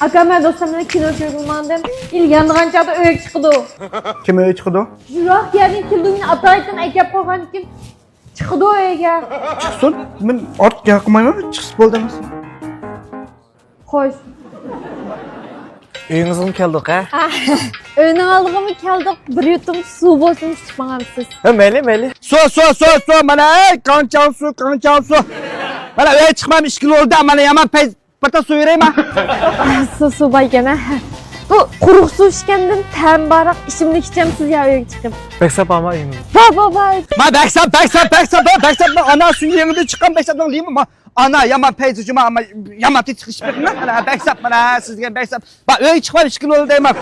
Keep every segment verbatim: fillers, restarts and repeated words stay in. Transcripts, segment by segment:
ئاكا، مەن دوستۇم بىلەن كىنو كۆرگىلى ماڭدىم. ئىل يانغان چاغدا ئۆيگە چىقىدۇ. كىم ئۆيگە چىقىدۇ؟ يىراق يەردىن كېلىدۇ، مېنى ئاتايتىن ئەكەپ قويغاندىكىن چىقىدۇ ئۆيگە. چىقسۇن، مەن ئارتۇق گەپ قىلمايمەن، چىقسا بولدى ئەمەسمۇ. خوش. ئۆيىڭىزگىمۇ كەلدۇق، ھە؟ ئۆينىڭ ئالدىغىمۇ كەلدۇق، بىر يۇتۇم سۇ بولسىمۇ ئىچىپ ماڭامسىز؟ ھە، مەيلى، مەيلى. سۇ، سۇ، سۇ، سۇ، مانا، ئەي، قاڭچاۋ سۇ، قاڭچاۋ سۇ. مانا، ئۆي چىقمام ئىككى يىل بولدى، مانا، يامان پەي-، بىر تال سۇ بېرەيما؟ سۇ، سۇ بار ئىكەن، ھە. بۇ قۇرۇق سۇ ئىچكەندىن تەم بارراق ئىچىملىك ئىچەمسىز يا ئۆيگە چىقىپ؟ بەك ساپ ئەمما ئۆيىڭىز. بار، بار، بار. ما، بەك ساپ، بەك ساپ، بەك ساپ، بەك ساپ. ئانا سۈيى يېڭىدىن چىققان بەك ساپنىڭ لىمى. ما، ئانا، يامان پەيزى جۇما، ئامان، يامان تېتىشقا ئىچىپ بېقىڭ. مانا، بەك ساپ، مانا، سىزگە بەك ساپ. ما، ئۆيگە چىقمام ئىككى يىل بولدى دەيمەن.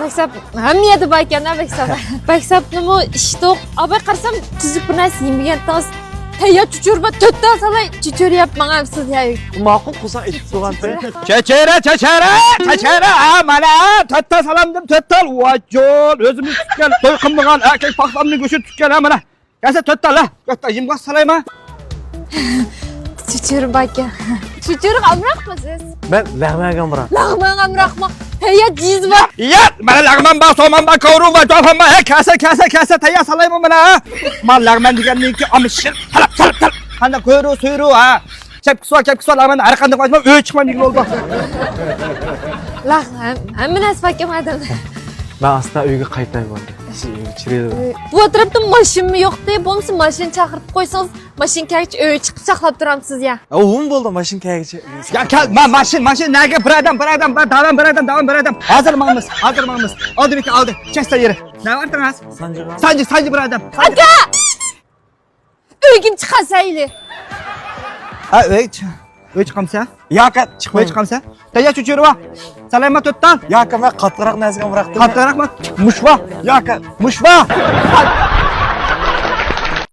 بەك ساپ، ھەممە يەردە بار ئىكەن، بەك ساپ. بەك ساپنىمۇ ئىچتۇق. ئاباي قارىسام، تۈزۈك بىر نەرسە يېمىگەنتىڭىز. تەييار چۆچۈرە بار، تۆت تال سالاي، چۆچۈرە يەپ ماڭامسىز يا؟ ماقۇل قىلساڭ ئېچىپ تۇرغانتى. چۆچۈرە، چۆچۈرە، چۆچۈرە، ھا، مانا، تۆت تال سالامدىم، تۆت تال. ۋاججون، ئۆزۈمنى تۇتقان، توي قىلمىغان ئەركەك پاقلامنى گۆشى تۇتقان، ھا، مانا. كەلسە تۆت تال، ھە. تۆت تال يېمىغاچ سالايما؟ چۆچۈرە باركەن. چۆچۈرىگە ئامراقمۇ سىز؟ مەن لەغمەنگە ئامراق. لەغمەنگە ئامراقمۇ؟ ھەييە، جىز بار. يا، مانا لەغمەن بار، سومان بار، كاۋرۇ بار، جوفان بار. ھە، كەلسە، كەلسە، كەلسە، تەييار سالايمۇ مانا، ھە؟ مانا لەغمەن دېگەننىڭكى ئامىشىل، تەلەپ، تەلەپ، تەلەپ. قانداق كۆرۈ، سۆيرۈ، ھە؟ چەپكىسى بار، كەپكىسى بار، لەغمەن ھەر قانداق بولسا، ئۆي چىقماي يۈرگىلى بولدى. لەغ-، ھەم-، ھەممە نەرسە باركەن ئادەمدە. مەن ئاستا ئۆيگە قايتاي بولدى. شۇ ئۆيگە چىرىيلى. بۇ ئەتراپتا ماشىنىمۇ يوق دەي، بولمىسا ماشىنا چاقىرتىپ قويسىڭىز، ماشىنا كەلگۈچە ئۆيگە چىقىپ ساقلاپ تۇرامسىز يا؟ ئۇ ئۇمۇ بولدى، ماشىنا كەلگۈچە. يا كەل، ما-، ماشىنا، ماشىنا نەگە؟ بىر ئادەم، بىر ئادەم، بىر داۋان، بىر ئادەم، داۋان، بىر ئادەم. ھازىر ماڭىمىز، ھازىر ماڭىمىز. ئالدى بېكى، ئالدى. چەشتە يېرى. نە بارتىڭىز؟ سانجىغا. سانجى، سانجى بىر ئادەم. ئاكا! ئۆيگىمۇ چىقارسايلى. ھە، ئۆي چىق-، ئۆي چىقامسە؟ ياق، چىقمايمەن. ئۆي چىقامسە؟ تەييار چۆچۈرە بار. سالايما تۆت تال. ياق، مەن قاتتىقراق نەرسىگە ئامراقتىم. قاتتىقراقمۇ؟ مۇشۇ بار. ياق. مۇشۇ بار.